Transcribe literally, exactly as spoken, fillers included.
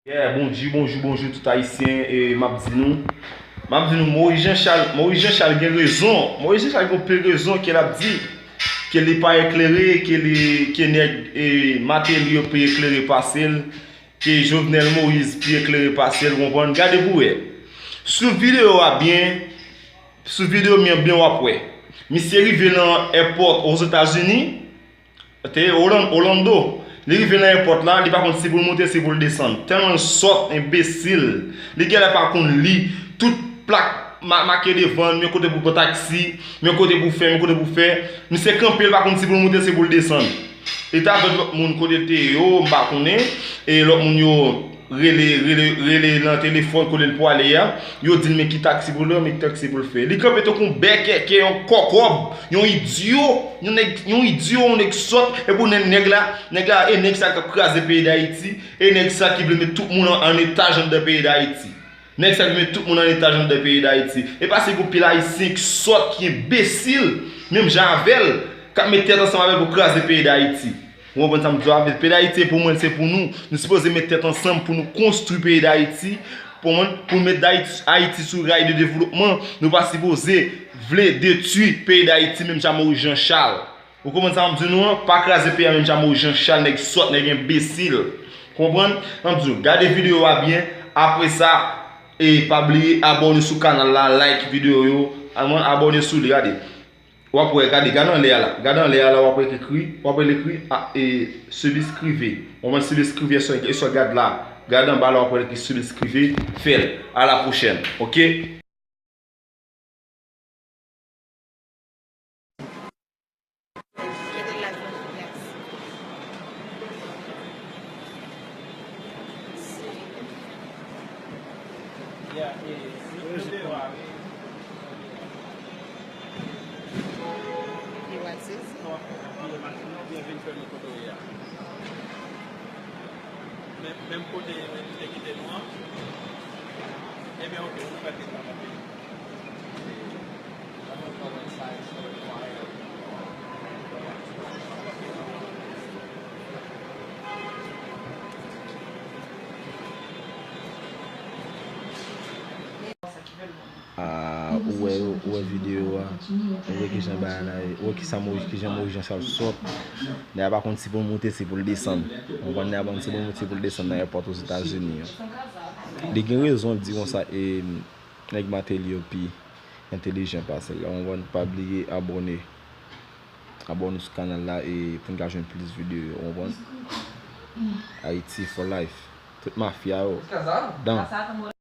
Yeah, bonjou, bonjou, bonjou tout Ayisyen. E m ap di nou, m ap di nou, Moyiz Jan Chal, Moyiz Jan Chal gen rezon. Moyiz Jan Chal gen anpil rezon ke l ap di ke li pa eklere, ke li, ke nèg, e, Martelly yo pi eklere pase l, ke Jovenel Moïse pi eklere pase l, ou konprann? Gade pou wè. Sou videyo a byen, sou videyo m byen w ap wè. Misye rive nan èpòt Ozetazini, te Orlan-, Orlando. Li rive nan èpòt la, li pa konn si pou l moute, si pou l desann. Tèlman l sòt, enbesil. Li genlè pa konn li. Tout plak ma-, make devan l, men kote pou pran taksi, men kote pou fè, men kote pou fè. Misye kanpe, li pa konn si pou l moute, si pou l desann. Li t avèk lòt moun kote l te ye yo, m pa konnen. E lòt moun yo rele, rele, rele nan telefòn kote l pwale a. Yo di l men ki taksi pou l pran, men ki taksi pou l fè. Li kanpe tankou yon bèkèkè, yon kòkòb, yon idyo, yon nèg, yon idyo, yon nèg sòt. Epi w nèg, nèg la, nèg la, e nèg sa k ap kraze peyi Dayiti, e nèg sa ki vle met tout moun an, an etaj anndan peyi Dayiti. Nèg sa ki met tout moun an etaj anndan peyi Dayiti. E pa se gen anpil Ayisyen ki sòt, ki enbesil, menm jan avè l, k ap met tèt ansanm avè l pou kraze peyi Dayiti. Ou konprann sa m di w la? Peyi Dayiti e pou mwen, se pou nou. Nou sipoze met tèt ansanm pou nou konstwi peyi Dayiti. Pou mwen, pou nou met Dayiti, Ayiti sou ray de devlopman. Nou pa sipoze vle detwi peyi Dayiti menm jan Moyiz Jan Chal. Ou konprann sa m di nou an? Pa kraze peyi a menm jan Moyiz Jan Chal, nèg sòt, nèg enbesil. Konprann? An di w, gade videyo a byen. Apre sa, e pa bliye abòne sou kanal la, like videyo yo. Alman, abòne sou li, gade. W ap wè, gade, gade anlè a la. Gade anlè a la, w ap wè ki ekri, w ap wè l ekri, a, e, subscribe. Ou konprann? Subscribe, e sa, e sa, gade la. Gade anba la, w ap wè l ekri subscribe. Fè l. A la pwochèn. Oke? Menm kote li te kite nou an. Ebyen, oke, nou mèt li pa kanpe. Ah, ou wè yo, ou wè videyo a, ou wè kijan bagay la ye, ou wè kisa Moyiz, kijan Moyiz Jan Chal sòt. Nèg la pa konn si pou l moute, si pou l desann. Ou konprann? Nèg la pa konn si pou l moute, si pou l desann nan èpòt Ozetazini an. Li gen rezon, l di konsa, e, nèg Martelly yo pi entelijan pase l. Ou konprann? Pa bliye abòne. Abòne sou kanal la e pou n ka jwenn plis videyo, ou konprann? Haiti for life. Tout mafya yo. Dan.